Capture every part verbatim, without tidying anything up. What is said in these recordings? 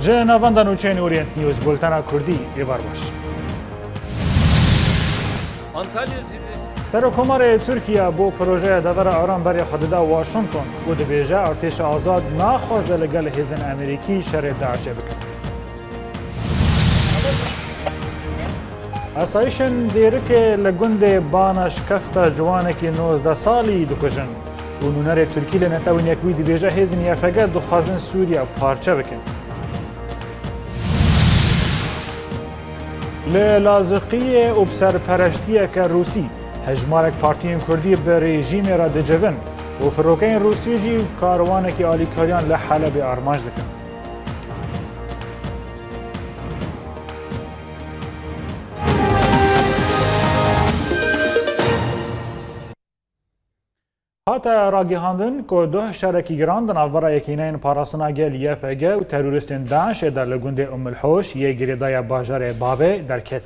Ji navenda nûçeyên Orient News, bultena Kurdî, êvar baş. Antalya zirvesi. Serokomarê Tirkiye bo projeya devera aram berê xwe dida Washington û dibêje, artêşa azad naxwaze li gel hêzên Amerîkî şerê DAIŞê bikin. Asayişên Dêrikê li gundê Bana şikefta ciwanekî nozdeh salî dikujin û nûnerê Tirkî li Netewên Yekbûyî dibêje, hêzên Y P G dixwazin Sûriye parçe bikin. Li Laziqiyê û bi serpereştiyeke Rûsî, hejmarek partiyên Kurdî bi rejîmê re dicivin û firokeyên Rûsî jî karwanekî alîkariyan li Helebê armanc dikin. Hate ragihandin ku duh şerekî giran di navbera Yekîneyên Parastina Gel, Y P G, û terorîstên DAIŞê de li gundê Umulhoş yê girêdaya bajarê Babê derket.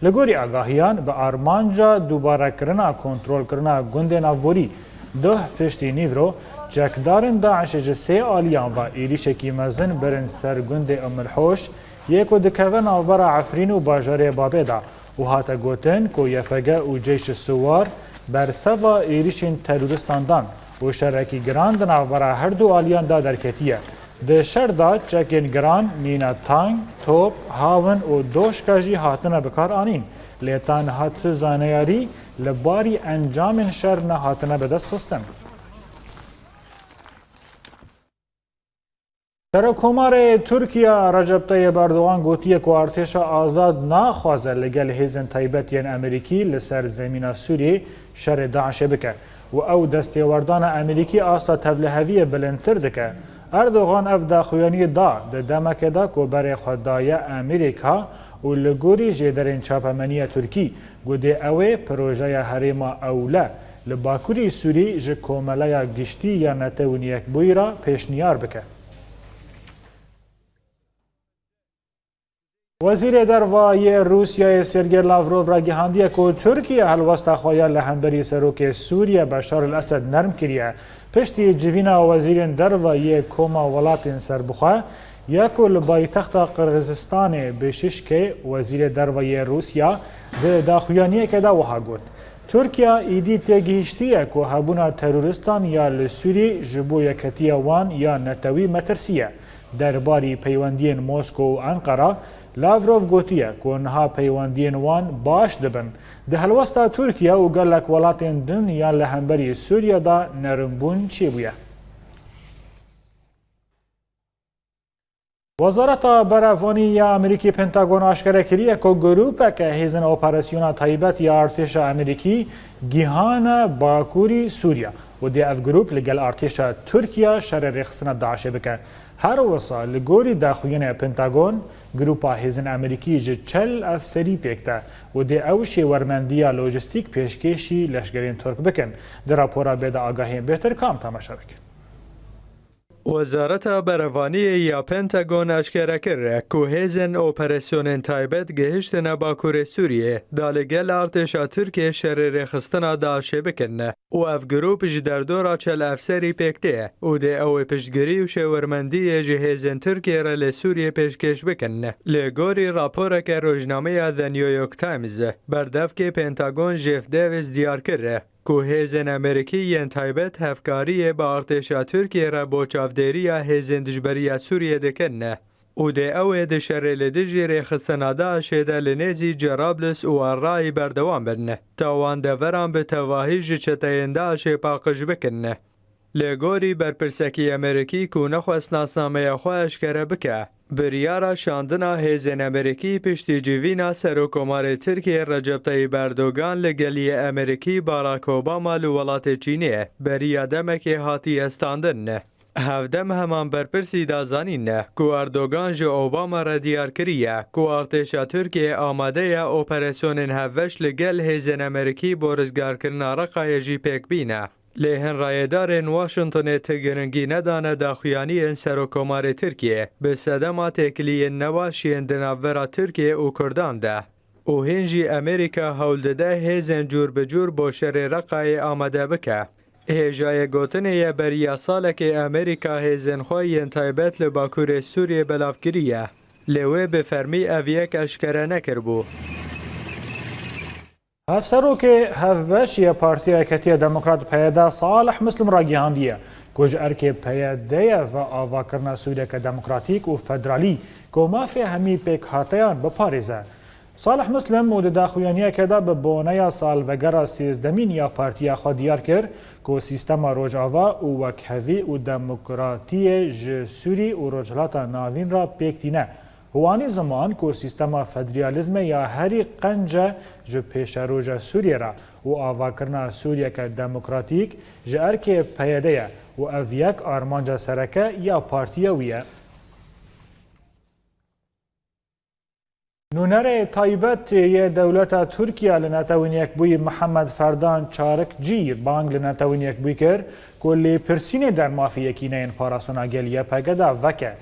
Li gorî agahiyan, bi armanca dubarekirina kontrolkirina gundê navborî, duh piştî nîvro çekdarên DAIŞê ji sê aliyan ve êrîşekî mezin birin ser gundê Umulhoş, yê ku dikeve navbera Efrîn û bajarê Babê de û hate gotin ku Y P G û Ceyş Siwar berseva êrîşên terorîstan dan û şerekî giran di navbera her du aliyan de derketiye. Di şer de çekên giran mîna tank, top, hawin û doşka jî hatine bikaranîn, lê ta niha tu zaneyarî li barî encamên şer nehatine bidestxistin. Serokomarê Tirkiye Recep Tayyip Erdogan gotiye ku artêşa azad naxwaze li gel hêzên taybet yên Amerîkî li ser zemîna Sûriyê şerê DAIŞê bike û ew destêwerdana Amerîkî asta tevliheviyê bilindtir dike. Erdogan ev daxuyaniyê da di demekê de ku berê xwe daye Amerîka û li gorî jêderên çapemeniya Tirkî, Gudê ew ê projeya herêma Ewle li bakurî Sûrî ji Komeleya Giştî ya Netewên Yekbûyî re pêşniyar bike. Wezîrê Derva yê Rûsyayê Sergey Lavrov ragihandiye ku Tirkiye helwesta xwe ya li hemberî serokê Sûriye Beşar el-Esed nerm kiriye. Piştî civîna wezîrên derva yê Koma Welatên Serbixwe, ya ku li paytexta Qirgizistanê Bişişkê, wezîrê derva yê Rûsya di daxuyaniyeke de wiha got, Tirkiye îdî têgihiştiye ku hebûna terorîstan ya li Sûrî ji bo yeketiya wan ya netewî metirsî ye. Derbarî peywendiyên Mosko û Enqera, Lavrov gotiye ku niha peywendiyên wan baş dibin. Di helwesta Tirkiye û gelek welatên din ya li hemberî Sûriye de nerimbûn çêbûye. Wezareta Berevanî ya Amerîkî Pentagon aşkere kiriye ku grûpeke hêzên operasyona taybet ya artêşa Amerîkî gihane bakurî Sûriye û dê ev grûp li gel artêşa Tirkiye şerê rêxistina DAIŞê bike. Her wisa li gorî daxuyanê Pentagon, grûpa hêzên Amerîkî ji çel efserî pêk de û dê ew şêwermendiya lojistîk pêşkêşî leşgerên Tirk bikin. Di rapora bê de agahiyên bêhtir kam temaşe bikin. Wezareta Berevaniyê ya Pentagon aşkere kir ku hêzên operasyonên taybet gihiştine Bakurê Sûriyê da li gel artêşa Tirkiyê şerê rêxistina DAIŞê bikin û ev grûp ji derdora çel efserî pêk tê û dê ew ê piştgirî û şêwermendiyê ji hêzên Tirkiyê re li Sûriyê pêşkêş bikin. Li gorî raporeke rojnameya The New York Times, berdevkê Pentagon Jeff Davis diyar kir ku hêzên Amerîkî yên taybet hevkariyê bi artêşa Tirkiyê re bo çavdêriya hêzên dijberiya Sûriyê dikin û dê ew ê di şerê li dijî rêxistina DAIŞê de li nêzî Cerablus û Errayî berdewam bin, ta wan deveran bi tevahî ji çeteyên DAIŞê paqij bikin. Li gorî berpirsekî Amerîkî ku nexwest nasnameya xwe eşkere bike, biryara şandina hêzên Amerîkî piştî civîna Serokkomarê Tirkiyê Recep Tayyip Erdogan li geliyê Amerîkî Barack Obama li welatê Çînê beriya demekê hatiye standin. Hevdem heman berpirsî da zanîn ku Erdogan ji Obama re diyar kiriye ku artêşa Tirkiyê amade ye operasyonên hevbeş li gel hêzên Amerîkî bo rizgarkirina Reqayê jî pêk bîne. Lê hin rayedarên Washingtonê ti giringî nedane daxuyaniyên Serokkomarê Tirkiyê bi sedema têkiliyên nebaş yên di navbera Tirkiyê û Kurdan de û hîn jî Amerîka hewl dide hêzên cûr bi cûr bo şerê Reqayê amade bike. Hêjayê gotinê ye beriya salekê Amerîka hêzên xwe yên taybet li Bakurê Sûriyê belav kiriye. Lê wê bi fermî ev yek eşkere nekiribû. Hevserokê hevbeş yê Partiya Yeketiya Demokrat P Y D Salih Muslim ragihandiye ku ji erkê P Y D ye ve avakirina Sûriyeke demokratîk û federalî ku mafê hemî pêkhateyan biparêze. Salih Muslim û di daxuyaniyeke de bi boneya salvegera sêzdemîn ya partiya xwe diyar kir ku sîstema Rojava û wekhevî û demokratiyê ji Sûrî û Rojhilata Navîn re pêk tîne. Û anî ziman ku sîstema federalîzmê ya herî qenc e ji pêşeroja Sûriyê re û avakirina Sûriyeke demokratîk ji erkê P Y D ye û ev yek armanca sereke ya partiya wî ye. Nûnerê taybet yê dewleta Tirkiye li Netewên Yekbûyî Mihemed Ferdan Çarikçî bang li Netewên Yekbûyî kir ku lêpirsînê der mafê yekîneyên parastina gel Y P G de veke.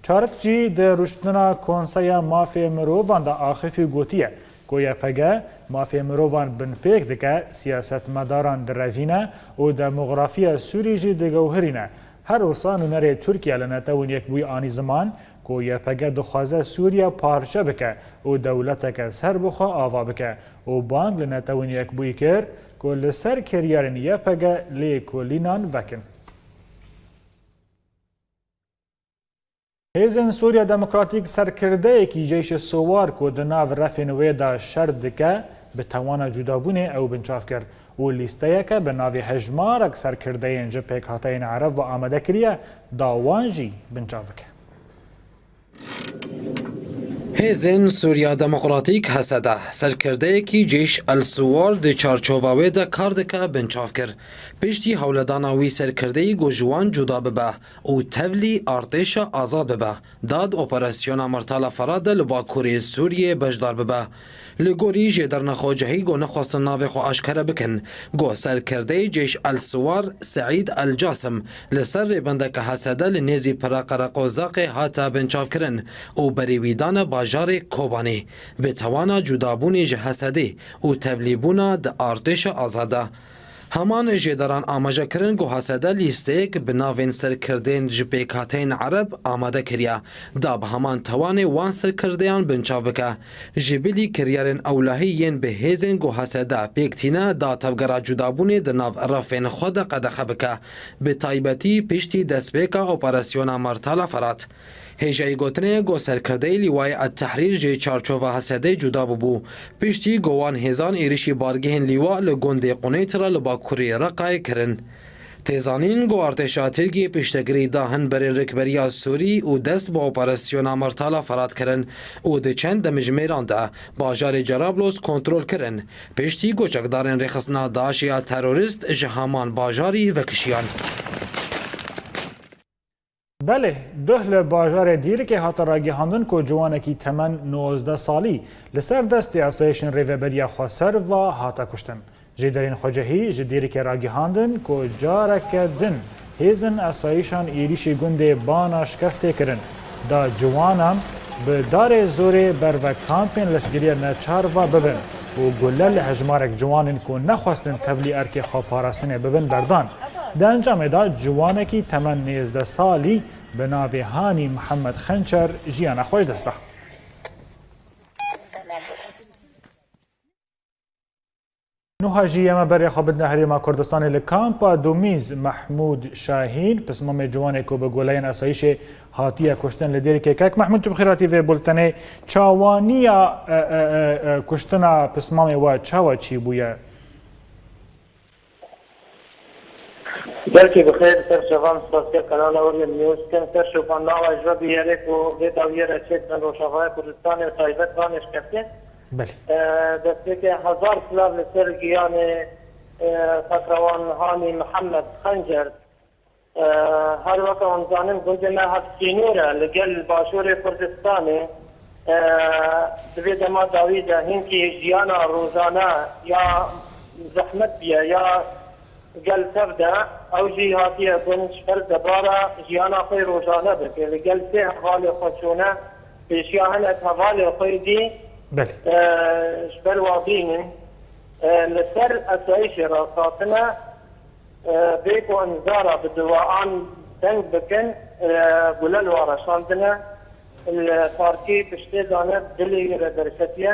Çarikçî di rûştina Konseya Mafê Mirovan de axifî û gotiye ku Y P G mafê mirovan binpêk dike, siyasetmedaran direvîne û demografiya Sûrî jî digewhirîne. Her wisa nûnerê Tirkiye li Netewên Yekbûyî anî ziman ku Y P G dixwaze Sûriye parçe bike û dewleteke serbixwe ava bike û bang li Netewên Yekbûyî kir ku li ser kiryarên Y P G lêkolînan vekin. Hêzên Sûriya Demokratîk serkirdeyekî Ceyşê Siwar ku di nav refên wê de şer dike, bi tewana cudabûnê ew binçav kir û lîsteyeke bi navê hejmarek serkirdeyên ji pêkhateyên Ereb ve amade kiriye, da wan jî binçav bike. Hêzên Sûriya Demokratîk, H S D, serkirdeyekî Ceyş El Siwar di çarçova wê de kar dike, binçav kir. Piştî hewledana wî serkirdeyî ku ji wan cuda bibe û tevlî artêşa azad bibe, da di operasyona Mertala Ferat de li bakurê Sûriyê beşdar bibe. Li gorî jêderna xwecihî ku nexwestin navê xwe aşkere bikin, ku serkirdeyê Ceyş El Siwar Seîd El Casim li ser rêbendeke H S D li nêzî Pira Qereqozaqê hate binçavkirin û berê wî dane bajarê Kobanê, bi tewana cudabûnê ji H S D û tevlîbûna di artêşa azad de. Heman jêderan amaje kirin ku H S D lîsteyek bi navên serkirdeyên ji pêkhateyên Ereb amade kiriye, da bi heman tewanê wan serkirdeyan binçav bike. Ji bilî kiryarên ewlehî yên bi hêzên ku H S D pêk tîne, da tevgera cudabûnê di nav refên xwe de qedexe bike, bi taybetî piştî destpêka operasyona Mertala Ferat. Hêjayî gotinê ye ku serkirdeyê Lîwayê El Tehrîr ji çarçova H S D'ê cuda bûbû, piştî ku wan hêzan êrişî bargehên Lîwa li gundê Quneyt re li bakurê Reqayê kirin. Tê zanîn ku artêşa Tirkiyê piştgirî da hin berên rikberiya Sûrî û dest bi operasyona Mertala Ferat kirin û di çend demjimêran de bajarê Cerablos kontrol kirin, piştî ku çekdarên rêxistina DAIŞê ya terorîst ji heman bajarî vekişiyan. Belê, duh li bajarê Dîrikê hate ragihandin ku ciwanekî temen nozdeh salî li ser destê esayişên Rêveberiya Xweser ve hate kuştin. Jêderên xwecihî ji Dîrikê ragihandin ku careke din hêzên esayişan êrîşî gundê Bana Şkeftê kirin, da ciwanan bi darê zorê berve kampên leşgeriya neçar ve bibin û gule li hejmarek ciwanên ku nexwestin tevlî erkê xweparastinê bibin berdan. Di encamê de ciwanekî temen nêzdeh salî bi navê Hanî Mihemed Xençer jiyana xwe ji dest da. Nuha jî em ê berê xwe bidine Herêma Kurdistanê. Li kampa Dumîz Mehmûd Şahîn, pismamê ciwanê ku bi guleyên esayîşê hatiye kuştin li Dêrikê. Kek Mehmûd, tu bi xêr hatî vê bultenê. Çawaniya, e, e, e, e, kuştina pismamê we çawa çêbûye? Gelkî bi xêr, ser şevan spasiya kanala Orion News dikim. Ser şovan nava ji we bihêre ku vê dawiyê re çêdibe Rojavaya Kurdistanê û taybet Banê Şkeftê. Belê. E, destpêkê hezar silav li ser giyanê, e, Xetrawan Hanî Mihemed Xencer. E, her weke hûn zanin, gundê me hevsînor e li gel Başûrê Kurdistanê. E, di vê dema dawî de hinkî jiyana rojane ya zehmet bûye ya gel tev de, ew jî hatiye gund ji ber debara jiyana xwe rojane bike. Li gel sê hevalê xwe çûne, pêşiya hinek hevalê xwe dî, Belê. e, ji ber wa bînin. E, li ser esayîşê rasthatine, Bê ku em zara bi duayan deng bikin, gule li wan re şandine, li parkê piştê dane dilê wî re derketiye,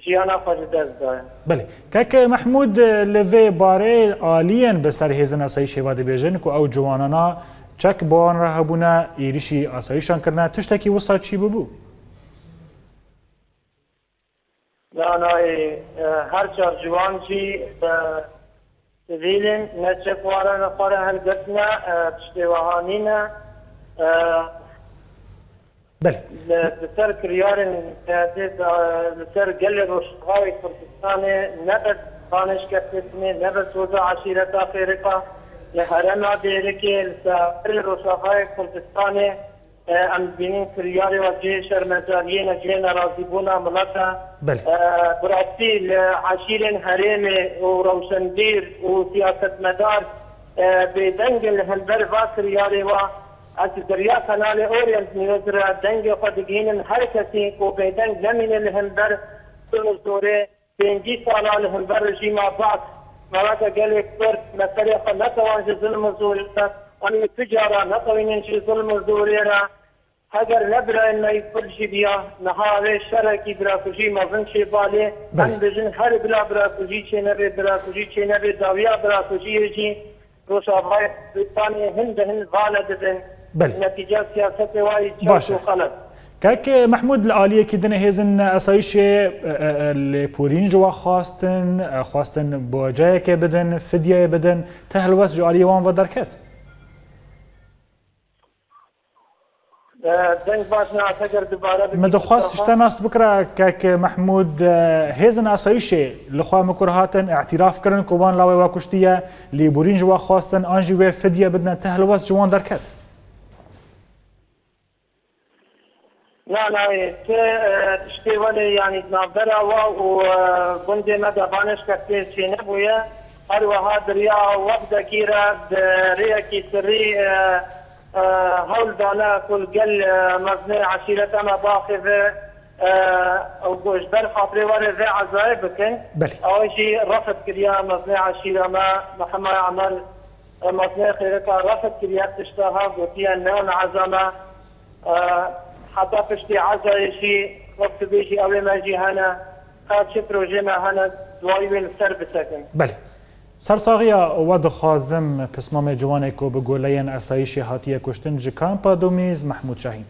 jiyana xwe ji dest daye. Belê. Kek Mehmûd, li vê barê aliyên bi ser hêzên asayîşê ve dibêjin ku ew ciwanana çek bi wan re hebûne, êrîşî asayîşan kirine, tiştekî wisa çî bûbû? Na, na, ê, e, her çar ciwan jî, e, sivîl in, ne çek wan re ne xwe re hilgirtine, e, tiştê wiha nîne. E, Belê. li, li ser kiryarên P D, e, li ser gelê Rojavayê Kurdistanê, ne bes Xanê Şkeftê Tinê, ne bes Soza Eşîreta Xêrika, li herêma Dêrikê, li ser Rojavayê Kurdistanê, E, em dibînin kiryarê we cihê şermezariyê ne, cihê nerazîbûna milet e. Belê. E, bi rastî li eşîrên herêmê û rewşenbîr û siyasetmedar, e, bêdeng in li hember va kiryarê we. Ez ji Derya Kanalê Orient News re dengê xwe digihînim her kesî ku bêdeng nemîne li hember zulm û zorê. Pêncî sala li hember rejîma Baas, meweke gelê Kurd, meselê xwe netewan ji zilm û zorê, em ê tu cara netewînin ji zilm û zorê re. Heger ne birayên me yî Kurd jî biya, niha wê şerekî birakujî mezin çêba lê. Belê. Em dibêjin her bila birakujî çênebe, birakujî çênebe, dawiya birakujiyê jî Rojavayê Kurdistanê hin bi hin vale dibin. Belê. Netîca siyasetê wa yî çewt Baş e. û xelet. Kek Mehmûd, li aliyekî din hêzên esayîşê, e, e, e, lêporîn ji we xwestin, e, xwestin bojeyekê bidin, fidyeyê bidin, ti helwest ji aliyê wan ve derket? E, deng baş ne, Atager dubare bikî. Min dixwest ji te nas bikira, kek Mehmûd, e, hêzên asayîşê li xwe mikur hatin, îtiraf kirin ku wan lawê we kuştiye, lêborîn ji we xwestin, an jî wê fidye bidine, ti helwest ji wan derket? Na, na, ê, ti, e, tiştê welê, yanî di navbera we û, e, gundê me de banê şkeftê çênebûye. Her wiha di riya wexdekî re bi rêyekî sirrî, e, e, hewl dane ku li gel, e, mezinê eşîreta me biaxive, e, û ku ji ber xatirê we rê vê ezayê bikin. Belê. Ew jî refd kiriye mezinê eşîra me, Mihema Emer, e, mezinê xêrika refd kiriye tişta ha gotiye ne eza me. E, heta piştî ezayê jî, wek tu bêjî, ew ê me jî hene, ka çi projê me hene, duayî wê li ser bisekin. Belê. Sersaxiya we dixwazim, pismamê ciwanê ku bi goleyên esayîşê hatiye kuştin ji kampa Domîz, Mehmûd Şahîn.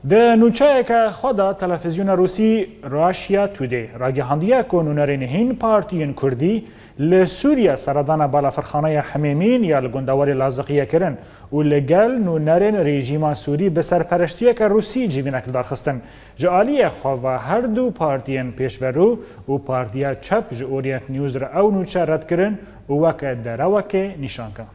Di nûçeyeke xwe de televîzyona Rûsî Russia Today ragihandiye ku nûnerên hîn partiyên Kurdî li Sûriye seredana balafirxaneya Himêmîn ya li gundewarê Laziqiyê kirin û li gel nûnerên rejîma Sûrî bi serpereştiyeke Rûsî civînek li dar xistin. Ji aliyê xwe ve her du partiyên pêşverû û partiya çep ji Orient News re ew nûçe red kirin û weke derewekê nîşan kirin.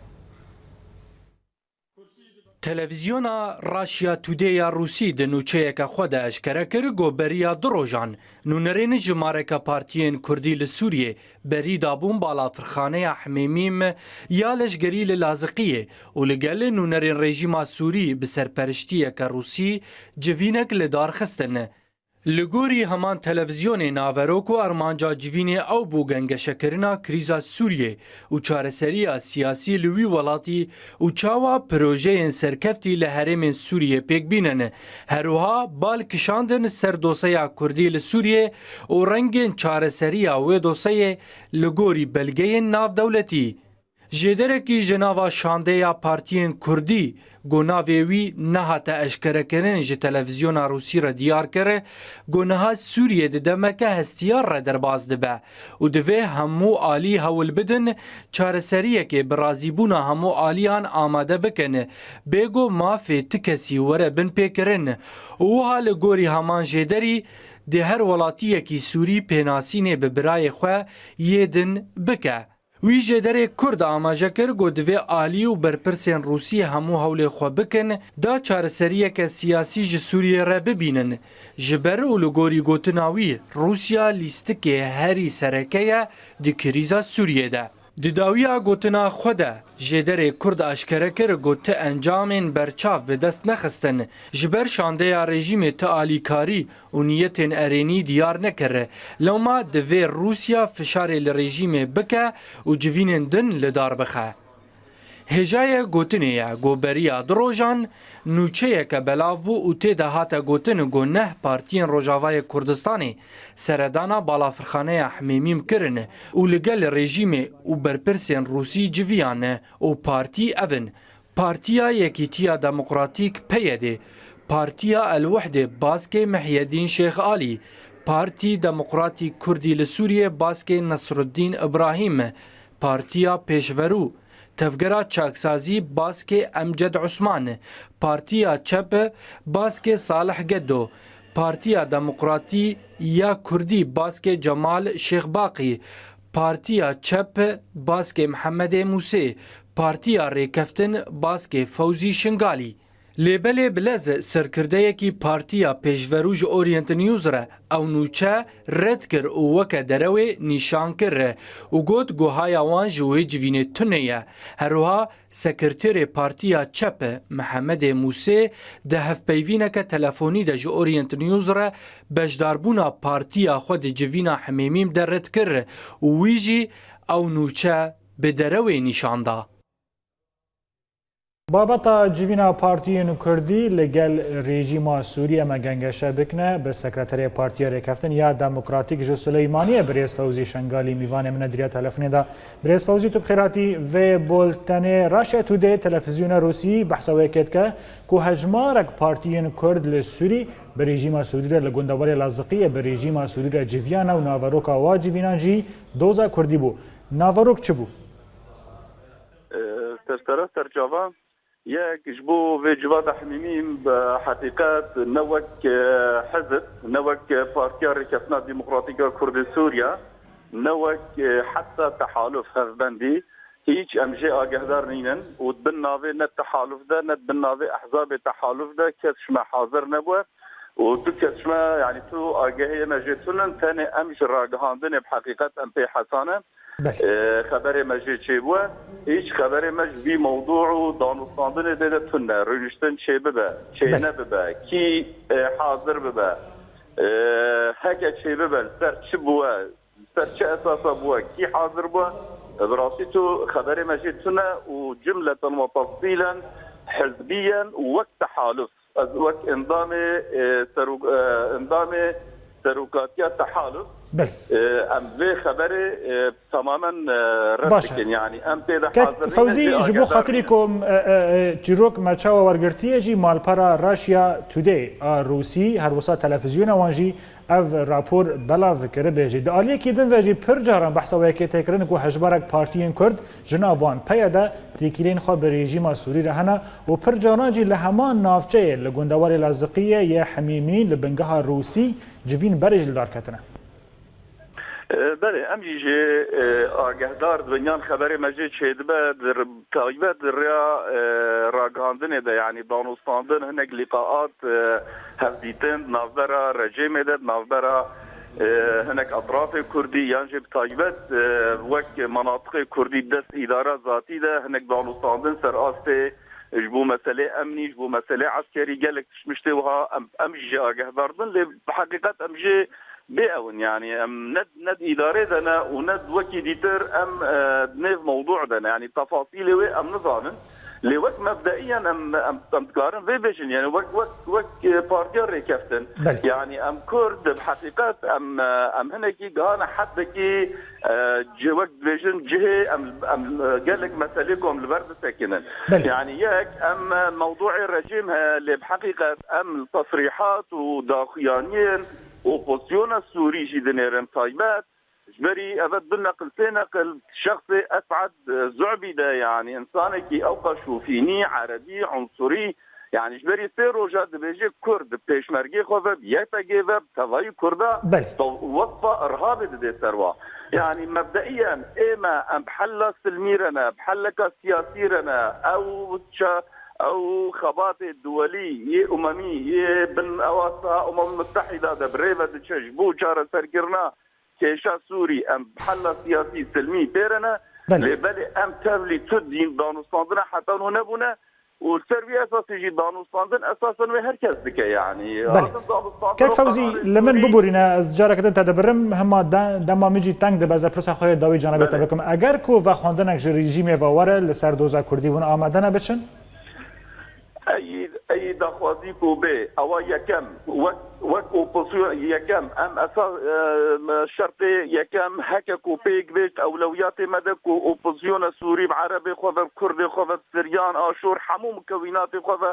Televîzyona Russia Today ya Rûsî di nûçeyeke xwe de eşkere kir ku beriya du rojan nûnerên jimareke partiyên Kurdî li Sûriyê berî dabûn balafirxaneya Himêmîm ya leşgerî li Laziqiyê û li gel nûnerên rejîma Sûrî bi serperiştiyeke Rûsî civînek li dar xistin. Li gorî heman televîzyonê, naverok û armanca civînê ew bû gengeşekirina krîza Sûriyê û çareseriya siyasî li wî welatî û çawa projeyên serkeftî li herêmên Sûriyê pêk bînin. Her wiha bal kişandin ser doseya Kurdî li Sûriyê û rengên çareseriya wê doseyê li gorî belgeyên navdewletî. Jêderekî ji nava şandeya partiyên Kurdî ku navê wî nehate eşkerekirin ji televîzyona Rûsî re diyar kir ku niha Sûriyê di demeke hestiyar re derbas dibe û divê hemû alî hewl bidin çareseriyekê bi razîbûna hemû aliyan amade bikin, bê ku mafê ti kesî were binpêkirin û wiha li gorî heman jêderî dê her welatiyekî Sûrî pênasînê bi birayê xwe yê din bike. Wî jêderê Kurd amaje kir ku divê alî û berpirsên Rûsî hemû hewlê xwe bikin da çareseriyeke siyasî ji Sûriyê re bibînin. Ji ber û li gorî gotina wî, Rûsya lîstikê herî sereke ye di krîza Sûriyê de. Di dawiya gotina xwe de, jêderê Kurd aşkere kir ku ti encamên berçav bi dest nexistin, ji ber şandeya rejîmê ti alîkarî û niyetên erênî diyar nekir. Lewma divê Rûsya fişarê li rejîmê bike û civînên din li dar bixe. Hêjayê gotinê ye ku beriya du rojan nûçeyeke belav bû û tê de hate gotin ku neh partiyên Rojavayê Kurdistanê seredana balafirxaneya Himêmîm kirin û li gel rejîmê û berpirsên Rûsî civiyan û partî ev in: Partiya Yekîtiya Demokratîk, P Y D, Partiya El Wehdê, Baskê Mihyedîn Şêx Alî, Partî Demokratîk Kurdî li Sûriyê, Baskê Nesruddîn Ibrahîm, Partiya Pêşverû, Tevgera Çaksazî, Baskê Emced Usman, Partiya Çep, Baskê Salih Geddo, Partiya Demokratî ya Kurdî, Baskê Cemal Şêxbaqî, Partiya Çep, Baskê Mihemedê Mûsê, Partiya Rêkeftin, Baskê Fewzî Şingalî. Lê belê bilez serkirdeyekî Partiya Pêşverû ji Orient News re ew nûçe red kir û weke derewê nîşan kir û got, guhaya wan ji wê civînê tune ye. Herwiha sekreterê Partiya Çep Mihemedê Mûsê di hevpeyvîneke telefonî de ji Orient News re beşdarbûna partiya xwe di civîna Himêmîm de red kir û wî jî ew nûçe bi derewê nîşan da. Babeta civîna partiyên kurdî li gel rejîma Sûriyê me gengeşe bikine bi sekreterê Partiya Rêkeftin ya Demokratîk ji Sileymaniyê, birêz Fewzî Şengalî, mîvanê min e di riya telefonê de. Birêz Fewzî, tu bi xêr hatî vê bultenê. Russia Today, televîzyona Rûsî, behsa wê yekê dike ku hejmarek partiyên kurd li Sûrî bi rejîma Sûrî re, li gundewarê Laziqiyê bi rejîma Sûrî re civiyane û naveroka wa civînan jî doza kurdî bû. Naverok çi bû? Sersera serçava yek ji bo vê civata Himîmî bi heqîqet ne wek, e, hizb, ne wek, e, Partiya Rêkeftina Demokratîk a Kurdê Sûriye, ne wek, e, heta tehaluf, hevbendî, hîç em jê agehdar nînin û di bin navê ne tehaluf de, ne di bin navê ehzabê tehaluf de kes ji me hazir nebûye û tu kes ji me, yanî tu agehiyê me jê tune, tenê em ji ragihandinê bi heqîqet em pê hesane. Belê. E, xeberê me jê çêbûye. Hîç xeberê me ji vî mewdû û danûstandinê dê de tune. Rûniştin çêbibe, çênebibe, kî, e, hazir bibe, e, heke çêbibe, li ser çi bûye, li ser çi esasa bûye, kî hazir bûye, e, bi rastî tu xeberê me jê tune û cumleten ve tefsîlen hizbiyen û wek tehaluf. Ez wek endamê, e, serok-, e, endamê serokatiya tehaluf, Belê. e, em vê xeberê, e, tamamen, e, red Baş e. dikin. Yani em tê de Kek hazir nîne, Fewzî, jê ji bo agehdar xatirî nîne. ku, e, e, e, çîrok me çawa wergirtiye jî, malpera Russia Today a Rûsî, her wisa televîzyona wan jî ev rapor belav kiribe jî. Di aliyekî din ve jî pir caran behsa wê yekê tê kirin ku hejmarek partiyên Kurd ji nav wan P Y D têkiliyên xwe bi rejîma Sûrî re hene û pir caran jî li heman navçeyê li gundewarê Laziqiyê yê Himîmî li bingeha Rûsî civîn berê jî li dar ketine. E, belê, em jî ji, e, agehdar dibin yan xeberê me jê çêdibe, di r-, taybet di rêya, e, ragihandinê de, yanî danûstandin, hinek lîqaat, e, hevdîtin di navbera rejîmê de, di navbera, e, hinek etrafê kurdî yan jî bi taybet, e, wek menatiqê kurdî dest îdara zatî de hinek danûstandin ser astê ji bo meselê emnî, ji bo meselê eskerî, gelek tişt miştê wiha em, em jî jê agehdar bin, lê bi heqîqet em jê bê ew in, yanî em ne, ne di îdarê de ne û ne di wekî dîtir em, e, di nêv mewdû de ne, yanî tefasîlê wê em nizanin. Lê wek mebdeiyen em, em, em dikarin vê bêjin, yanî wek, wek, wek, e, partiya rêkeftin. Belê. Yanî em Kurd bi heqîqet em, e, em hinekî gihane heddekî, e, ci-, wek dibêjin cihê em, em, e, gelek meselê ku em li ber bisekinin. Belê. Yanî yek em, e, mewdûê rejîm heye, lê bi heqîqet em li tesrîhat û daxuyaniyên opozisyona Sûrî jî dinêrin taybet. Ji berî eve du neqil, sê neqil şexsê Esad, e, Zu'bî de, yanî insanekî ewqa şofînî, erebî, unsurî, yanî ji berî sê roja dibêje Kurd bi pêşmergê xwe ve, bi Y P G ve, bi tevayî Kurda, Belê. to-, wesfa irhabê dide ser wa. Yanî mebdeiyen ê me em bi hela silmî re ne, bi heleka siyasî re ne, ew ça-, ew xebatê duwelî yê umemî yê bin ewasa Umem Mutehîda de bi rê ve diçe ji bo çareserkirina kêşa Sûrî, em bi hela siyasî, silmî tê re ne, Belê. Lê belê em tevlî tu dîn danûstandina heta niha nebûne û li ser vî esasî jî danûstandin esasen wê her kes dike, yanî Belê. hatin danûstandin Kek û Fewzî, qerarê li min Sûrî biborîne, ez careke din te dibirim, hema de-, dema min jî teng dibe, ez ê pirsa xwe yê dawî canavê te Belê. bikim. Eger ku vexwendinek ji rejîmê ve were li ser doza Kurdî, hûn amade ne biçin? Ey, ey daxwazî ku bê, ewa yekem, wek, wek opozisyon yekem, em esas, e, şertê yekem heke ku pêk bê, ewlewiyatê me de ku opozisyona Sûrî bi Erebê xwe ve, bi Kurdê xwe ve, bi Siryan, Aşûr, hemû mukewînatê xwe ve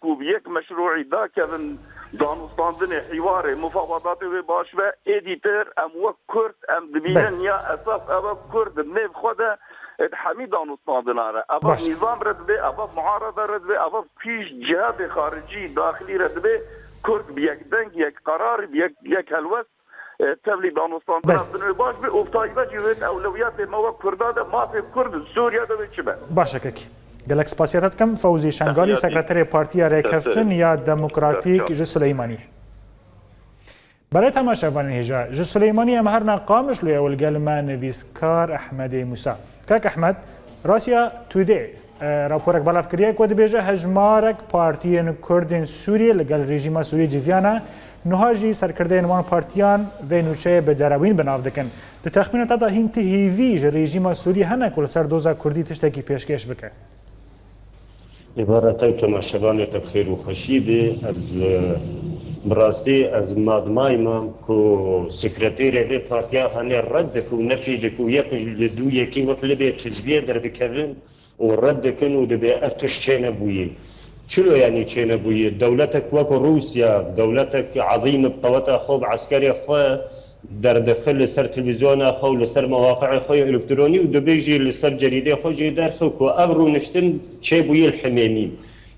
ku bi yek meşrûî dakevin danûstandinê, hîwarê, mufawedatê wê baş be, êdîtir em wek Kurd em dibînin Belê. ya esas ev e Kurd di nêv xwe de, e, di hemî danûstandinan re. Ev e Baş. nîzam re dibe, ev e muarede re dibe, ev e kîj cihadê xaricî, daxilî re dibe, Kurd bi yek deng, yek qerar, bi yek, yek helwest, e, tevlî danûstandina Belê. din wê baş be û bi taybet jî wê di ewlewiyatê me wek Kurda de mafê Kurd di Sûriye de wê çi be? Baş e kekî. Gelek spasiya te dikim. Fewzî Şengalî, Tehniyatî. sekreterê Partiya Rêkeftin Destê. ya Demokratîk Destê. ji Sileymaniyê. Belê temaşevanên hêja, ji Silêmaniyê em herine Qamişloyê û li gel me nivîskar Ehmedê Mûsa. Kak Ehmed, Russia Today, e, raporek belav kiriye ku dibêje hejmarek partiyên Kurdên Sûriyê li gel rejîma Sûriyê civiyane, niha jî serkirdeyên wan partiyan vê nûçeyê bi derewîn bi nav dikin. Di texmîna te de hîn ti hêvî ji rejîma Sûriyê hene ku li ser doza Kurdî tiştekî pêşkêş bike? Îbare te û temaşevanê te bi xêr û xweşî be. Ez, e, bi rastî ez madmayî mam ku sekreterê vê partiya hanê red dike û nefî dike û yek li dû yekî wek libê tizviyê derdikevin û red dikin û dibê ev tişt çênebûyî. Çilo yanî çênebûyî? Dewletek wek Rûsya, dewletek ezîm bi qeweta xwe, bi eskerê xwe, derdixin li ser televîzyona xwe û li ser mewaqi'ê xwe yê elektronî û dibê jî li ser cerîdê xwe jî derxin ku ev rûniştin çêbûyî li Himêmî.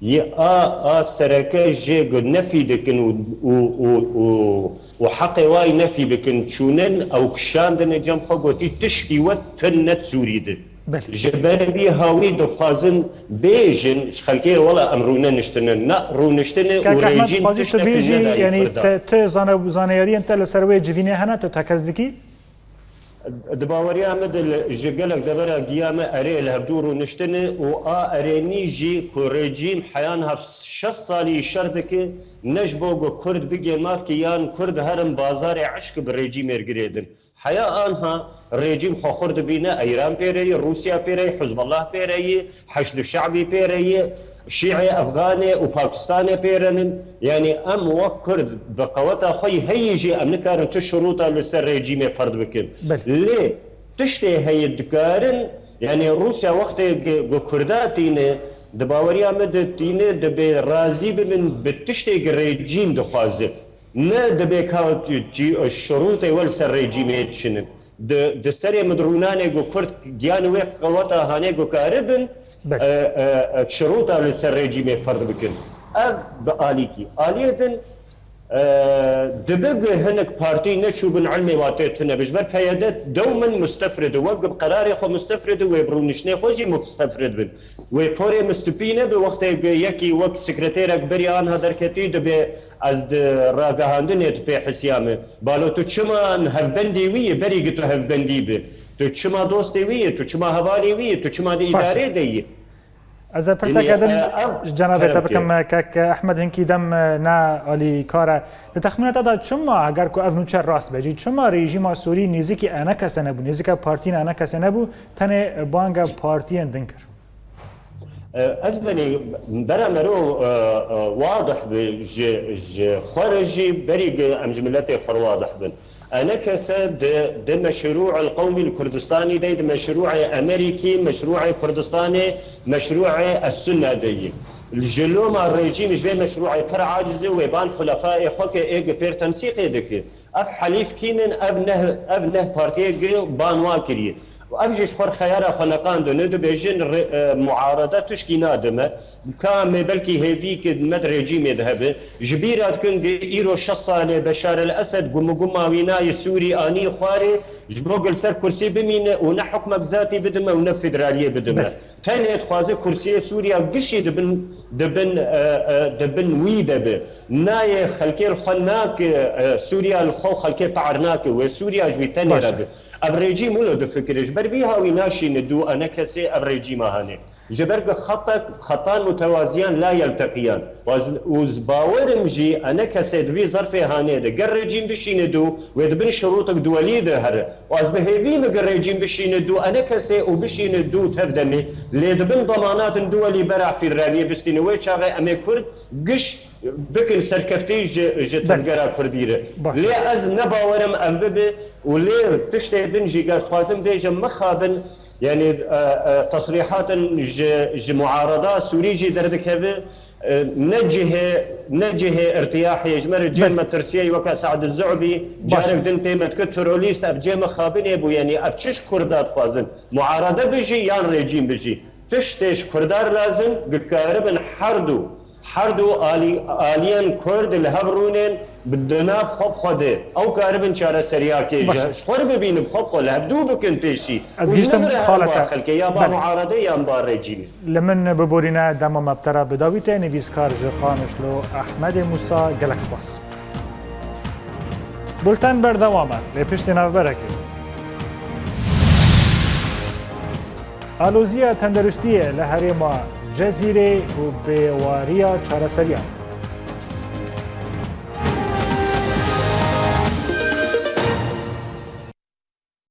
Yê a, a sereke jê ku nefî dikin û, û, û, û, û heqê wayî nefî bikin, çûnin ew kişandine cem xwe, gotî tişkî we tune di Sûrî de. Belê. Ji ber vî hawî dixwazin bêjin ji xelkê, wela em rûneniştine. Na, rûniştine û Kak Ehmed, rejîm dixwazî tu tiştekî bêjî, nedayî yanî Kurdan. te, tu zane-, zaneyariyan te li ser wê civînê hene, tu tekez dikî? Di baweriya min de li, ji gelek devera giya me erê li hevdû rûniştine û a erênî jî ku rejîm heya niha şêst salî şer dike, ne ji bo ku Kurd bigê mafkê yan Kurd herin bazarê eşk bi rejîmê re girêdin. Heya anha rejîm xwe xurt dibîne, Îran pê re ye, Rûsya pê re ye, Hizbullah pê re ye, Heşd Şe'bî pê re ye, Şîê Efganê û Pakistanê pê re nin. Yanî em wek Kurd bi qeweta xwe yî heyî jî em nikarin tu şirûta li ser rejîmê ferd bikin. Belê. Lê tiştê heye dikarin, yanî Rûsya wextê gi-, ku Kurda tîne, di baweriya min de tîne, dibê razî bibin bi tiştê ku rejîm dixwaze. Ne dibê ka cî-, şirûtê we li ser rejîmê çi ne. Di, di serê min di rûnanê ku Kurd giyanê wê qeweta hanê ku karibin, Belê. e, e, e, şirûta li ser rejîmê ferd bikin. Ev bi alîkî. Aliyê din, e, dibe ku hinek partî neçûbin ilmê watê tune. Bi ji ber P Y D dewmin mustefrid e. Wek bi qerarê xwe mustefrid e, wê bi rûniştinê xwe jî mustefrid bin. Wê porê min spî nebe, wextê ku yekî wek sekreterek berî anha derketî, dibe ez di ragihandinê tu pê hisiya me. Balo tu çima hevbendê wî yî, berî ku tu hevbendî bi? Tu çima dostê wî yî? Tu çima hevalê wî yî? Tu çima di Baş e. îdarê de yî? Ez ê Yanî, pirseke din e, ev ji cenabê te kerem bikim, kê. Kek Ehmed hinkî dem, e, ne alîkar e. Di texmîna te de çima, eger ku ev nûçe rast be jî, çima rejîma Sûrî nêzîkî enekese nebû, nêzîka partiyên enekese nebû, tenê banga partiyên din kir? E, ez benî bera mero, e, e, wadih bi ji, ji xwe re jî berî gi em ji miletê xwe re wadih bin. Enekese di, di meşrû'il qewmî li Kurdistanî de, di meşrû'ê Amerîkî, meşrû'ê Kurdistanê, meşrû'ê Es-Sunne de yî. Ji loma rejîm ji vê meşrû'ê pir aciz e, wê ban hulefaê xwe ke ê gi pêr tensîqê dike. Ev helîf kînin, ev neh, ev neh partiyê gi ban wa kiriye. Û ev jî ji xwe re xeyara xwe neqandine, dibêjin re-, e, muarede tişkî nadime. Ka me belkî hêvî ki me di rejîmê de hebe. Ji bîra dikin gi îro şeş sal e Beşar el Esed gumuguma wî nayê Sûrî anî xwarê, ji bo gi li ser kursî bimîne û ne hukmek zatî bidime û ne federaliyê bidime. Belê. Tenê dixwaze kursiyê Sûriya gişî di bin, di bin, e, e, di bin wî de be. Nayê xelkê li xwe nake, e, Sûriya li xwe û xelkê te'er nake. Wê Sûriya ji wî tenê Baş e. re be. Ev rejîm wilo difikire, ji ber vî hawî naşîne dû enekesê ev rejîma hane. Ji ber ku xetek, xetan mutewaziyan la yelteqiyan. Û ez, û ez bawerim jî enekesê di vî zerfê hanê de ger rejîm bişîne dû, wê di bin şirûtek duwelî de here. Û ez bi hêvî me ger rejîm bişîne dû enekesê û bişîne dû tev demê, lê di bin demanatên duwelî bera fîderaliyê bistîne. Wê çaxê em ê Kurd giş bikin serkeftî ji, ji Belê. tevgera Kurdî re. Baş. Lê ez ne bawerim ev bibe û lê tiştê din jî ez dixwazim bêjim mixabin, yanî, e, e, tesrîhatin ji, ji muarada Sûrî jî derdikeve, e, ne cihê, ne cihê irtiyahê ji me re cê Belê. metirsiyê weke Se'd Zu'bî, Baş. carek din tê me dike terorîst, ev cê mixabinê bû, yanî ev çi ji Kurda dixwazin? Muarade bijî yan rejîm bijî? Tiştê ji Kurda re lazim, ku karibin her du, her du alî-, aliyên Kurd li hev rûnên bi di nav xwe bi xwe de. Ew karibin çareseriyakê Baş. ji, ji xwe re bibînin, bi xwe bi xwe li hev dû bikin pêşî. Ez Û ji gihîştim nivî re xalete. her ba xelkê, ya ba Belê. muarade yan ba rejîmê. Li min biborîne dema me bi te re bi dawî tê, nivîskar ji Qamişlo Ehmedê Mûsa, gelek spas. Bulten berdewam e, lê piştî navberekê. Aloziya tenderustiyê li herêma Cezîrê û bêwariya çareseriyan.